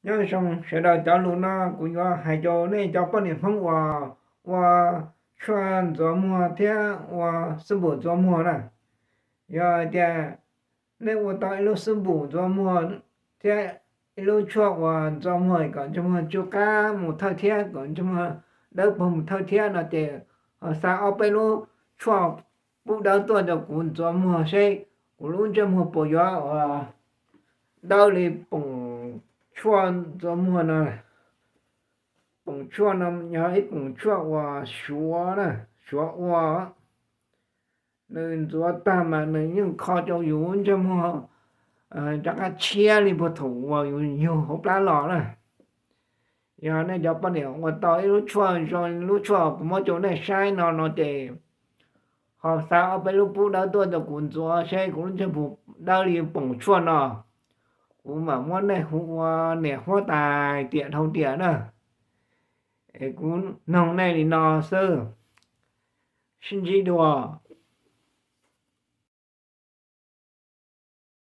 Nyob zoo sawv daws, cov lus no kuv yuav hais rau nej cov poj niam Hmoob uas ua tshuaj ntxuav muag thiab ua xab npum ntxuav muag na. Yog tias nej ua tau ib lub xab npum ntxuav muag thiab ib lub tshuaj uas ntxuav muag kom ntsej muag tsw qab mus thawj thiab kom ntsej muag dawb paug mus thawj thiab no ces ho xa ob peb lub tshuaj pub dawb tuaj rau kuv ntxuav muag seb kuv lub ntsej muag puas yuav ua dawb li poom tshuaj ntxuav muag no. Poom tshuaj no yog ib poom tshuaj uas Suav na, Suav ua. Nws ntxuav tag mas nws yeej kho rau yus ntsej muag rov qab tshiab li puag thaum uas yus yug hauv plab los na. Yog nej cov poj niam ua tau ib lub tshuaj zoo lub tshuaj kuv muab rau nej saib no no ces ho xa ob peb lub pub dawb tuaj rau kuv ntxuav seb kuv lub ntsej muag dawb li poom tshuaj no. Kuv mam muab nej hu ua niam huab tais tiam dhau tiam na. Es kuv noog nej li no xwb. Sib ntsib dua.